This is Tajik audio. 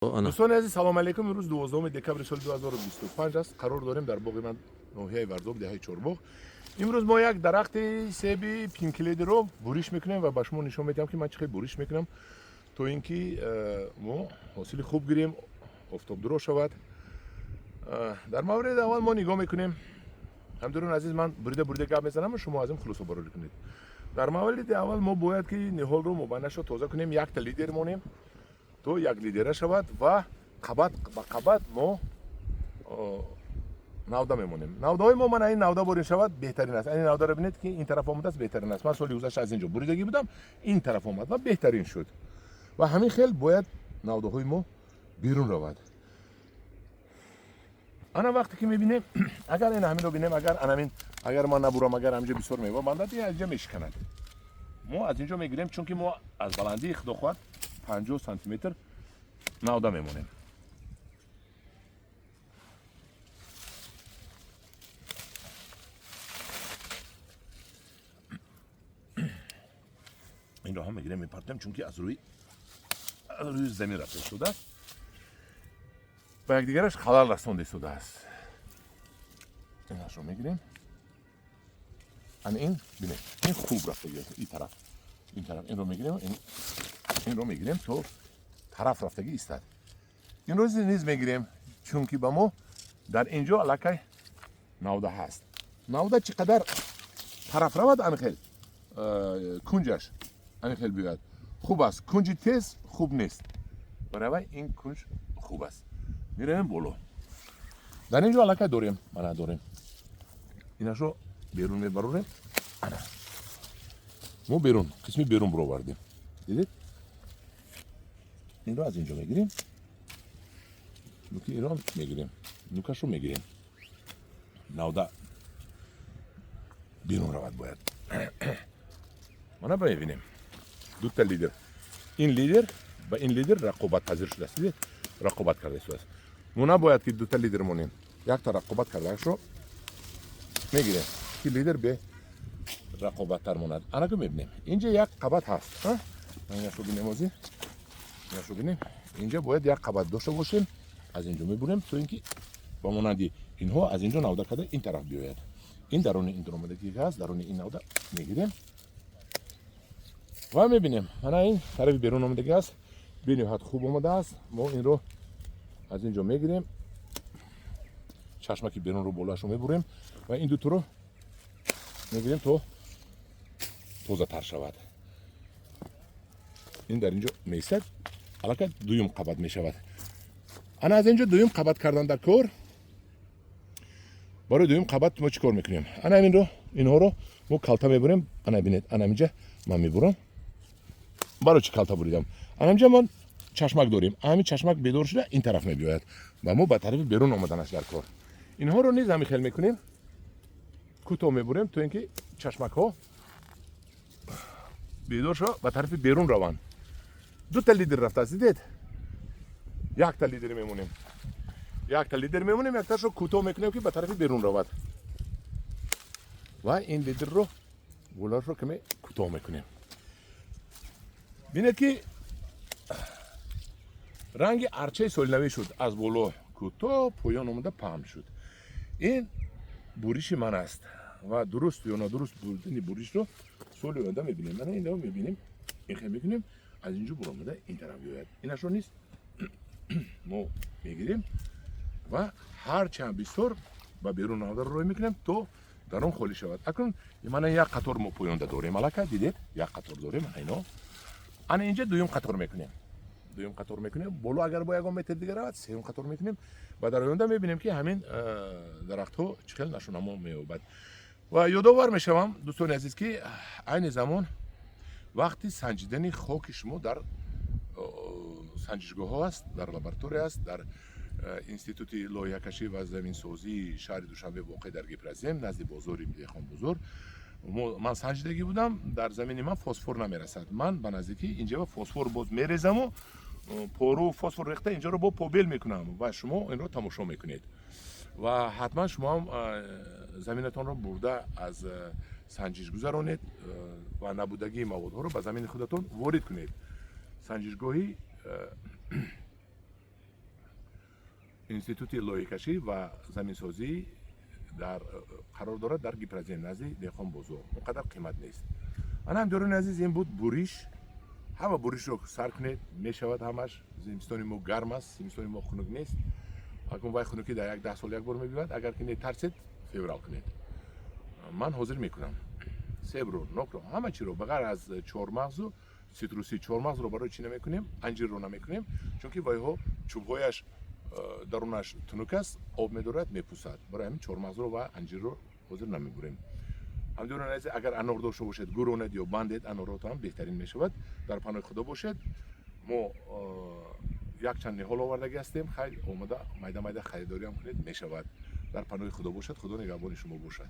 Дӯстони азиз, салом алейкум. Имрӯз 12 декабри соли 2025 аст. Қарор дорем дар боғи ман, ноҳияи Варзоб, деҳаи Чорбоғ. Имрӯз мо як дарахти себи пинкледиро буриш мекунем ва ба шумо нишон медиҳам, ки ман чӣ хел буриш мекунам, то ин ки мо ҳосили хуб гирем, офтобдуро шавад. Дар мавриди аввал мо нигоҳ мекунем. Ҳамдирони азиз, ман бурида бурида гап мезанам, шумо аз ин хулоса барорӣ кунед. Дар мавриди аввал мо бояд ки ниҳолро мубайнашро тоза кунем, якта лидер монем, то як лидера шавад ва қабат ба қабат мо навда мемонем. Навдаҳои мо, мана ин навда борин шавад, беҳтарин аст. Ин навдаро бинед, ки ин тараф омадааст, беҳтарин аст. Ман соли гузашта аз ин ҷо буридагӣ будам, ин тараф омад ва беҳтарин шуд. Ва ҳамин хел бояд навдаҳои мо берун равад. Ана вақте ки мебинем, агар ин ҳаминро бинем, агар анамин, агар ман набурам, агар ҳаминҷо бисёр мева бандад, ин аз инҷа мешиканад. Мо аз инҷо мегирем, чунки мо аз баландии, худо хоҳад, 50 сантиметр навда мемонем. Инро ҳам мегирем, мепартем, чунки аз рӯи замин рафта истодааст, ба якдигараш халал расонда истодааст. Инашро мегирем. Ана ин бинед, ин хуб рафтагӣ ин тараф, ин тараф. Инро мегирем, инро мегирем, то тараф рафтагӣ истад. Инро низ мегирем, чунки ба мо дар ин ҷо аллакай навда ҳаст. Навда чӣ қадар тараф равад, анхел кунҷаш анхел биёяд, хуб аст. Кунҷи тез хуб нест, баравай ин кунҷ хуб аст. Меравем боло. Дар ин ҷо аллакай дорем, мана дорем. Инашро берун мебарорем. Ана мо берун, қисми берун буровардем, дидед. Инро аз инҷо мегирем, нуки инро мегирем, нукашро мегирем. Навда берун равад бояд. Мана мебинем, дута лидер, ин лидер ба ин лидер рақобатпазир шудааст. Дидед, рақобат карда истодааст. Мо набояд ки дута лидер монем, якта рақобат кардаашро мегирем, ки лидер бе рақобаттар монад. Анаку мебинем, инҷа як қабат ҳаст. Инашро бинем, озӣ инашро бинем. Инҷа бояд як қабат дошта бошем. Аз инҷо мебурем, то ин ки ба монанди инҳо аз инҷо навда карда ин тараф биёяд. Ин даруни ин омадагӣ ҳаст, даруни ин навда мегирем ва мебинем, ана ин тарафи берун омадагӣ аст, бениҳоят хуб омадааст. Мо инро аз инҷо мегирем, чашмаки берунро, болоашро мебурем ва ин дуторо мегирем, то тозатар шавад. Ин дар инҷо меистад, аллакай дуюм қабат мешавад. Ана аз инҷо дуюм қабат кардан дар кор. Барои дуюм қабат мо чӣ кор мекунем? Ана инро, инҳоро мо калта мебурем. Ана бинед, ана инҷа ман мебурам. Барои чӣ калта буридам? Ана инҷа ман чашмак дорем, ҳамин чашмак бедор шуда ин тараф мебиёяд ва мо ба тарафи берун омаданаш дар кор. Инҳоро низ ҳамин хел мекунем, кӯтоҳ мебурем, то ин ки чашмакҳо бедор шава, ба тарафи берун раванд. Дута лидер рафтааст, дидед. Якта лидер мемонем, якта лидер мемонем, якташро кӯтоҳ мекунем, ки ба тарафи берун равад, ва ин лидерро гулашро каме кӯтоҳ мекунем. Бинед, ки ранги арчаи солинавӣ шуд: аз боло кӯтоҳ, поён омада паҳн шуд. Ин буриши ман аст ва дуруст ё нодуруст бурдани буришро соли оянда мебинем. Мана инро мебинем, ин хел мекунем, аз инҷо буромада ин тараф биёяд. Инашро низ мо мегирем ва ҳарчанд бисёр ба берун навдаро рой мекунем, то дар он холӣ шавад. Акнун мана як қатор мо поёнда дорем аллакай, дидед, як қатор дорем ино. Ана инҷа дуюм қатор мекунем, дуюм қатор мекунем. Боло агар бо ягон метр дига равад, сеюм қатор мекунем ва дар оянда мебинем, ки ҳамин дарахтҳо чӣ хел нашонамо меёбад. Ва ёдовар мешавам, дӯстони азиз, ки айни замон вақти санҷидани хоки шумо дар санҷишгоҳҳо аст, дар лаборатория аст, дар институти лоиҳакашӣ ва заминсозии шаҳри Душанбе, воқеъ дар Гипрозем, назди бозори Деҳқонбозор. Ман санҷидагӣ будам, дар замини ман фосфор намерасад. Ман ба наздикӣ инҷа фосфор боз мерезаму пору фосфор рехта, инҷаро бо побел мекунам ва шумо инро тамошо мекунед. Ва ҳатман шумо ҳам заминатонро бурда аз санҷиш гузаронед ва набудагии маводҳоро ба замини худатон ворид кунед. Санҷишгоҳи Институти лоиҳакашӣ ва заминсозӣ дар қарор дорад дар Гипрозем, назди Деҳқон бозор. Он қадар қимат нест. Ана, ҳамдиёрони азиз, ин буд буриш. Ҳама буришро сар кунед, мешавад ҳамаш. Зимистони мо гарм аст, зимистони мо хунук нест. Акун вай хунукӣ дар як 10 сол як бор мебиёяд. Агар ки нетарсед, феврал кунед. Ман ҳозир мекунам себро, нокро, ҳама чиро, ба ғайр аз чормағзу ситрусӣ. Чормағзро барои чӣ намекунем, анҷирро намекунем? Чунки вайҳо чӯбҳояш дарунаш тунук аст, об медорад, мепусад. Барои ҳамин чормағзро ва анҷирро ҳозир намебурем. Ҳамдиёрони азиз, агар анор дошта бошед, гуронед ё бандед аноротам, беҳтарин мешавад. Дар паноҳи Худо бошед. Мо якчанд ниҳол овардагӣ ҳастем. Хайр, омада майда майда харидориам кунед, мешавад. Дар паноҳи Худо бошад, Худо нигаҳбони шумо бошад.